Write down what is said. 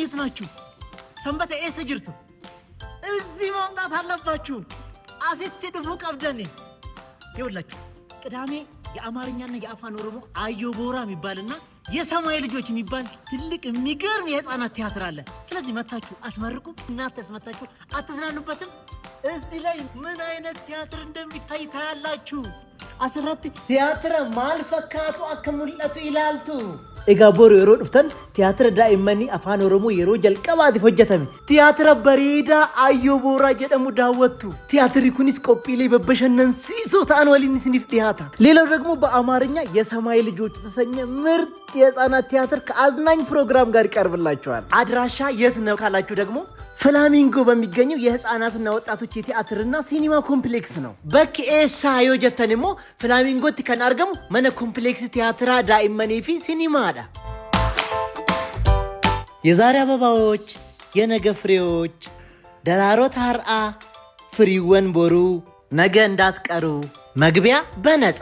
የት ናችሁ? ሰንበቴ eessa jirtu? እዚህ መምጣት አለባችሁ። Asitti dhufuu qabdani። ይኸውላችሁ ቅዳሜ የአማርኛና የአፋን ኦሮሞ አዮ ቦራ የሚባልና የሰማይ ልጆች የሚባል ትልቅ የሚገርም የህፃናት ቲያትር አለ። ስለዚህ መታችሁ አትመርቁም? እናንተስ መታችሁ አትዝናኑበትም? እዚህ ላይ ምን አይነት ቲያትር እንደሚታይ ታያላችሁ። Asirratti tiyaatira maal fakkaatu akka mul'atu ilaaltu. Egaa boru yeroo dhuftan tiyaatira daa'immanii Afaan Oromoo yeroo jalqabaatiif hojjetame tiyaatira bareedaa Ayyoo Booraa jedhamu daawwattu. Tiyaatirri kunis qophiilee bashannansiisoo ta'an waliin isiniif dhiyaata. ሌላው ደግሞ በአማርኛ የሰማይ ልጆች የተሰኘ ምርጥ የህፃናት ቲያትር ከአዝናኝ ፕሮግራም ጋር ይቀርብላችኋል። አድራሻ የት ነው ካላችሁ ደግሞ ፍላሚንጎ በሚገኘው የህፃናትና ወጣቶች የቲያትርና ሲኒማ ኮምፕሌክስ ነው። Bakki eessa yoo jettan immoo Flaamingootti kan argamu mana kompleeksii tiyaatiraa daa'immanii fi sinimaadha. የዛሬ አበባዎች የነገ ፍሬዎች፣ Daraarota har'aa firiiwwan boruu። ነገ እንዳትቀሩ። መግቢያ በነፃ።